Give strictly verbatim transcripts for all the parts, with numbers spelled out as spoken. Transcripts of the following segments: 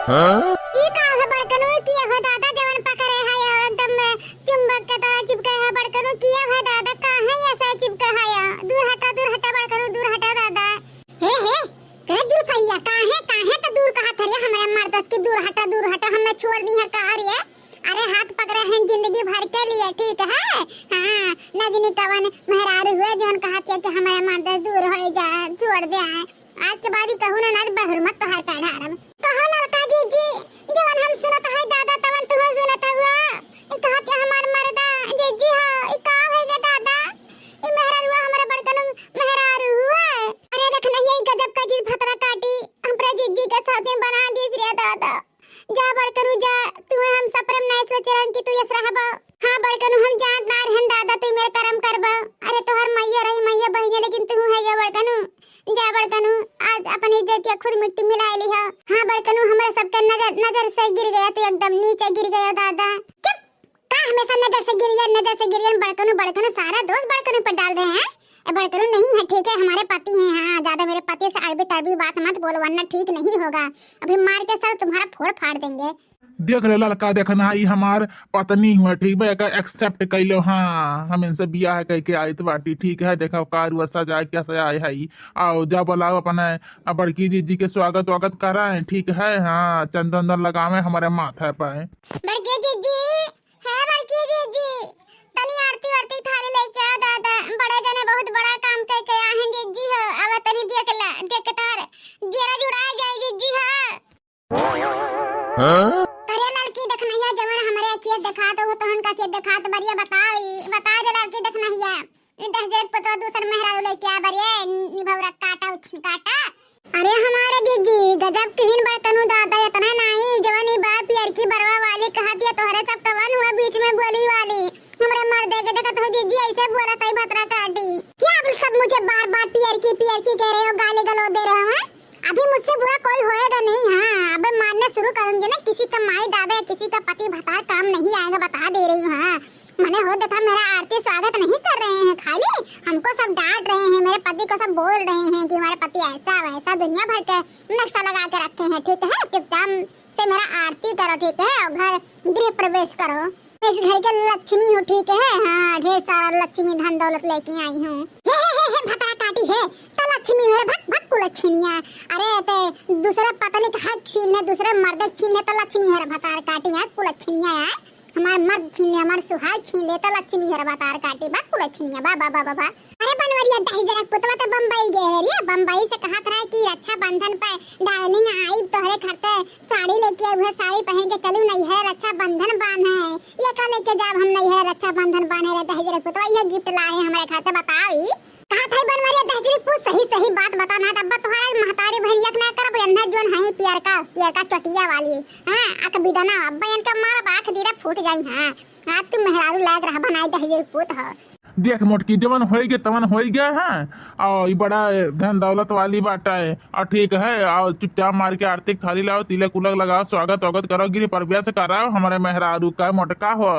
हाँ? ई का है बड़कनू, किया है दादा, जवन पकड़े है या एकदम चुंबक के तरह चिपके है बड़कनू, किया है दादा, काहे ऐसा चिपके है या? दूर हटा, दूर हटा बड़कनू, दूर हटा दादा। हे, हे, कह जुल्फैया, काहे, काहे तो दूर कहा थरिया हमारे मर्दस की, दूर हटा, दूर हटा, हमें छोड़ दी है का रे? अरे हाथ पकड़े हैं जिंदगी भर के लिए, ठीक है? हाँ, नजनी कवन मेहरारू हुए जौन कहत है कि हमारे मर्दस दूर हो जा, छोड़ दे आए। आज के बाद ही कहू ना, ना बहर मत तोहार का ढारब। कहो ललका जीजी, जवन हम सुनत है दादा, तवन तुहो सुनत हुआ। ई कहत है हमार मर्दा, जीजी हो, ई का होइगा दादा? ई मेहरारू हुआ, हमारे बड़कनू मेहरारू हुआ। अरे देख नहीं, ई गजब का जीजी भतरा काटी, हमरे जीजी के साथ में बना दीस रे दादा। जा बड़कनू जा, तुहे हम सपरे में नहीं सोचे रहन कि तू यस रहबो। हाँ बड़कनू, हम जानत ना रहन दादा, तू मेरे करम करबो। अरे तोहर मैया रही, मैया बहिने, लेकिन तू है या बड़कनू। जा बड़कनू, आज अपन इज्जतिया खुद मिट्टी मिलाए लिहा। हाँ बड़कनू, हमारे सबके नजर, नजर से गिर गया, तू एकदम नीचे गिर गया दादा। चुप, का हमेशा नजर से गिरियन, नजर से गिरियन, बड़कनू, बड़कनू, सारा दोष बड़कनू पर डाल रहे हैं। ए बड़कनू नहीं है, ठीक है, हमारे पति हैं, हाँ, ज्यादा मेरे पति से अरबी तरबी बात मत बोलो, वरना ठीक नहीं होगा, अभी मार के सर तुम्हारा फोड़ फाड़ देंगे। देख ले ललका, देखना, ई हमार पत्नी हुआ, ठीक बा, एका accept कैलो, हाँ, हम इनसे बियाह कइके आइत बाटी, ठीक है, देखा का रुआ सजाए, क्या सजाए है ई। आओ, जा बुलाओ अपने बड़की जीजी के स्वागत वागत कराएं, ठीक है, हाँ, चंदन वंदन लगावे हमारे माथे पे। बड़की जीजी, हे बड़की जीजी, तनी आरती वारती थाली लेके आओ दादा, बड़े जने बहुत बड़ा काम कइके आए हैं जीजी हो, अब तनी देख ला, देख के तार जेरा जुड़ा जाए जीजी हो। हाँ? अरे ललकी देखनैया, जवन हमरे अखिया देखात, वो तोहन का के देखात बरिया, बताओ ई, बता दे ललकी देखनैया। ई दस जरक पुतवा दूसर मेहरारू लेके आ बरिया, निभौरा काटा, उछन काटा। अरे हमारे जीजी, गजब किहिन बड़कनू दादा, इतना नाई, जवन ई बा पियरकी बरवा वाली कहत या तोहरे सब कवन हुआ बीच में बोली वाली। हमरे मर्दे के देखत हो जीजी, ऐसे बोलत है भतरा काटी। क्या आप सब मुझे बार बार पियरकी पियरकी कह रहे हो, गाली गलौज दे रहे हो, हैं? अभी मुझसे बुरा कोई होएगा नहीं। हाँ, अब मैं मारना शुरू करूंगी ना, किसी का माई दादा या किसी का पति भतार काम नहीं आएगा, बता दे रही हूँ। हाँ, मने हो देखा, मेरा आरती स्वागत नहीं कर रहे हैं, खाली हमको सब डांट रहे हैं, मेरे पति को सब बोल रहे हैं कि हमारे पति ऐसा वैसा, दुनिया भर के नक्शा लगा के रखे हैं, ठीक है? चुपचाप से मेरा आरती करो, ठीक है, और घर गृह प्रवेश करो। इस घर के लक्ष्मी हूँ, ठीक है? हाँ, ढेर सारा लक्ष्मी धन दौलत लेके आई हूँ। हे, हे, हे, हे, भतरा काटी है, तो लक्ष्मी हो रे, भक, भक कुलच्छिनिया। अरे, ते दूसरे पत्नी का हक छीन ले, दूसरे मर्द छीन ले, तो लक्ष्मी हो रे, भतार काटी है, कुलच्छिनिया है। हमार मर्द छीन ले, हमार सुहाग छीन ले, तो लक्ष्मी हो रे, भतार काटी, भक कुलच्छिनिया, बा, बा, बा, बा, बा। अरे बनवरिया, दहिजरा पुतवा तो बम्बई गए है रे, बम्बई से कहत रहे कि रक्षाबंधन पे darling आई तोहरे घर ते साड़ी लेके आई, उहे साड़ी पहन के चलू नैहर रक्षाबंधन बांधे। ये का लेके जाब हम नैहर रक्षाबंधन बांधे रे दहिजरा पुतवा, ये gift लाए हमरे घर ते, बताओ ई। कहत है बनवरिया दहिजरी पूत, सही सही बात बता ना, अब्बा तोहरा महतारी बहन एक ना करब, अन्ना जोन है पियरका, पियरका चटिया वाली, हाँ, आँख बिदना, अब्बा इनका मारब, आँख दीरा फूट जाई, हाँ, आज तू मेहरारू लायक रह बनाई दहिजरी पूत ह। देख मोटकी, जवन होई गे तवन होई गे है, और ई बड़ा धन दौलत वाली बाटा है, और ठीक है, और चुपचाप मार के आरती के थाली लाओ, तिलक उलक लगाओ, स्वागत वागत करो, गृह प्रवेश कराओ हमारे मेहरारू का मोटका हो।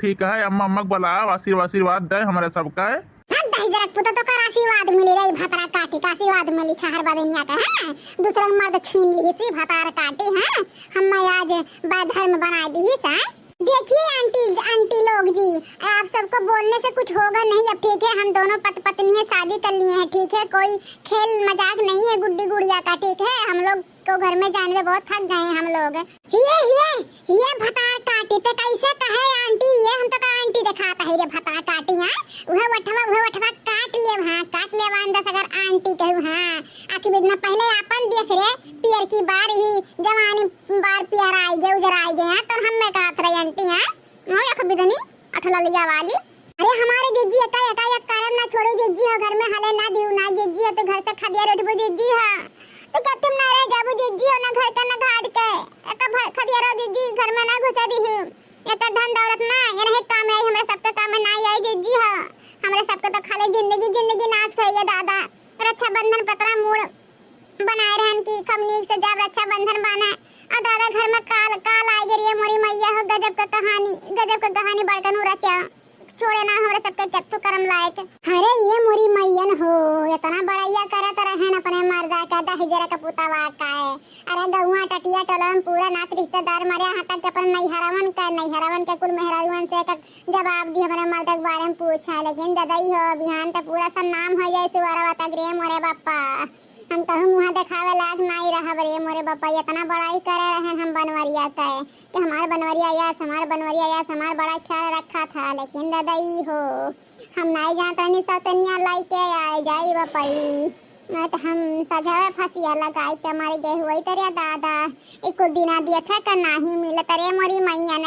ठीक है, अम्मा, अम्मा के बुलाओ, आशीर्वाद, आशीर्वाद दे हमारे सबका। हाँ, दहिजरक पुता तो कर आशीर्वाद मिली रही, भतरा काटी का आशीर्वाद मिली, छहर बदनिया का, हाँ? दूसरे के मर्द छीन ली थी, भतार काटी, हाँ? हम आज बा धर्म बना दी, हाँ? देखिए आंटी, आंटी लोग जी, आप सबको बोलने से कुछ होगा नहीं। अब ठीक है, हम दोनों पत पत्नी शादी कर लिए हैं, ठीक है? कोई खेल मजाक नहीं है गुड्डी गुड़िया का, ठीक है? हम लोग को घर में जाने से बहुत थक गए हैं हम लोग। हिये, हिये, हिये भतार काटी, ते कैसे कहे आंटी? ये हम तो का आंटी दिखाता है रे भतार काटी, हाँ? उहे वठवा, उहे वठवा काट ले, हाँ, काट ले, आंदा सगर आंटी कहू, हाँ। आखिर इतना पहले आपन देख रे, पियर की बार ही जवानी बार पियर आई गए, उजर आई गए, हाँ? तो हम में कहत रहे आंटी, हाँ? ओए अख बिदनी, अठललिया वाली। अरे हमारे जिज्जी एका, एका एक कारण ना छोड़ू जिज्जी हो, घर में हले ना दियो ना जिज्जी हो, तो घर से खदिया उठबू जिज्जी हो। तो क्या तुम ना रह जाबू जिज्जी हो, ना घर का ना घाट के। एका भ-, खदिया रहो जिज्जी, घर में ना घुसा दी हूँ। एका धन दौलत ना, ये नहीं काम आई, हमारे सबके काम में ना आई जिज्जी हो। हमारे सबके तो खाली जिंदगी, जिंदगी नाश है ये दादा। रक्षाबंधन पतरा मूड़ बनाए रहन कि खूब नीक से जब रक्षाबंधन बाने। आ दादा घर में काल, काल आए गे रे मोरी मैया हो, गजब का कहानी, गजब का कहानी बड़कनू रचा। छोड़े ना हमरे सबके केत्थु करम लायक। अरे ये मोरी मइयन हो, इतना बड़ाइया करत रहन अपने मर्दा का, दहिजरा का पुतवा का है। अरे गौवा टटिया टोला में पूरा नात रिश्तेदार मरे, यहाँ तक कि अपन नैहरवन का, नैहरवन के कुल मेहरारुवन से एक जवाब दी हमरे मर्दा के बारे में पूछा। लेकिन ददई हो, बिहान त पूरा सन्नाम हो जाए सुअरवा तक रे मोरे बापा। हम कहूँ मुँह देखावे लायक नाई रहब रे मोरे बापा, इतना बड़ाई करे रहन हम बनवरिया के कि हमार बनवरिया यस, हमार बनवरिया यस, हमार बड़ा ख्याल रखा था। लेकिन ददई हो, हम नाई जानत रहनी सौतनिया लाई के आए जाई बपई। नहीं तो हम सजावे फसिया लगाई के मर गए हुई तेरे दादा। एक दिना दिया था का नाही मिलत रे मोरी मइयन।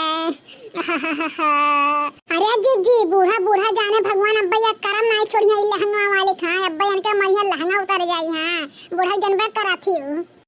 अरे जिज्जी, बूढ़ा बूढ़ा जाने भगवान, अब्बा ये करम नाई छोड़िया ई लहंगा वाले खाए, अब्बा इनके मरिया लहंगा उतर जाई। हाँ, बूढ़ा जनबे करा थी।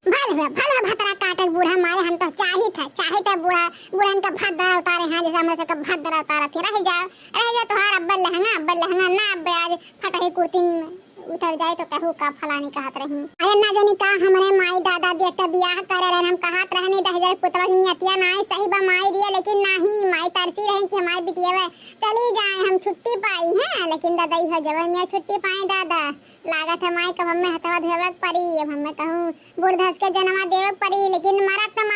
भल हुआ, भल हुआ भतरा काटे बूढ़ा मारे, हम तो चाहित है, चाहित है बूढ़ा, बूढ़ा इनका भद्रा उतारे हैं, जैसे हमरे सबका भद्रा उतारा थी। रह जाओ, रह जाओ तोहार अब्बा लहंगा, अब्बा लहंगा ना, अब्बा आज फटही कुर्ती में उतर जाए तो कहू का फलानी कहत रही। अरे ना जानी का हमरे माई दादा देख के बियाह करे रहन, हम कहत रहनी दहिजरा पुतवा की नियतिया ना आई, सही बा माई दिए, लेकिन नाही, माई तरसी रही कि हमारे बिटिया वे चली जाए, हम छुट्टी पाई हैं। लेकिन दादा इहो जवन में छुट्टी पाए दादा, लागत है माई कब हमें हथवा धोवे के पड़ी, अब हमें कहूँ बूढ़ धस के जन्मा देवे के पड़ी। लेकिन मरत तो